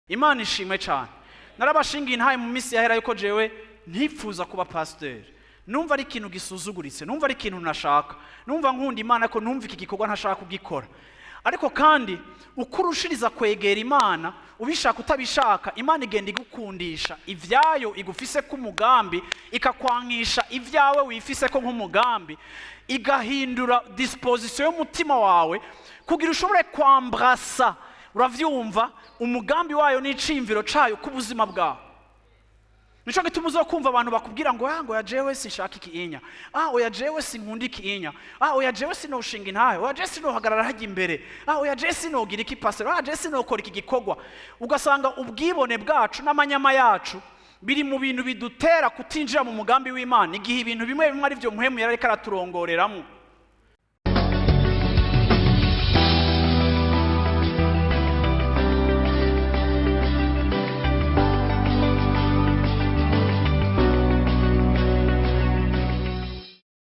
Imana ishimwe cyane. Narabashingiye intaye mu minsi yahera yuko jewe ntifuza kuba pasiteri. Numva ari ikintu gisuzuguritse, numva ari ikintu nashaka, numva nkunda Imana ko numva iki gikorwa ntashaka kugikora. Ariko kandi uko urushiriza kwegera Imana, ubishaka utabishaka, Imana igenda igukundisha ibyayo igufise k'umugambi, ikakwankisha ibyawe wifise ko nk'umugambi, igahindura disposition y'umutima wawe kugira ushobore kwambrasa, uravyumva, umugambi wayo n'iciyumviro cayo k'ubuzima bwawe. Nico gituma uzokumva abantu bakubwira ngo: "Ah, ngo ya jewe sinshaka ikiinya, ah, oya, jewe sinkunda ikiinya, ah, oya, jewe sinoshinga intahe, oya, jewe sinohagarara hajya imbere, ah, oya, jewe sinogira iki pasero, ah, jewe sinokora iki gikorwa." Ugasanga ubwibone bwacu n'amanyama yacu biri mu bintu bidutera kutinjira mu mugambi w'Imana, igihe ibintu bimwe bimwe ari byo Muhemu yari ariko araturongoreramo.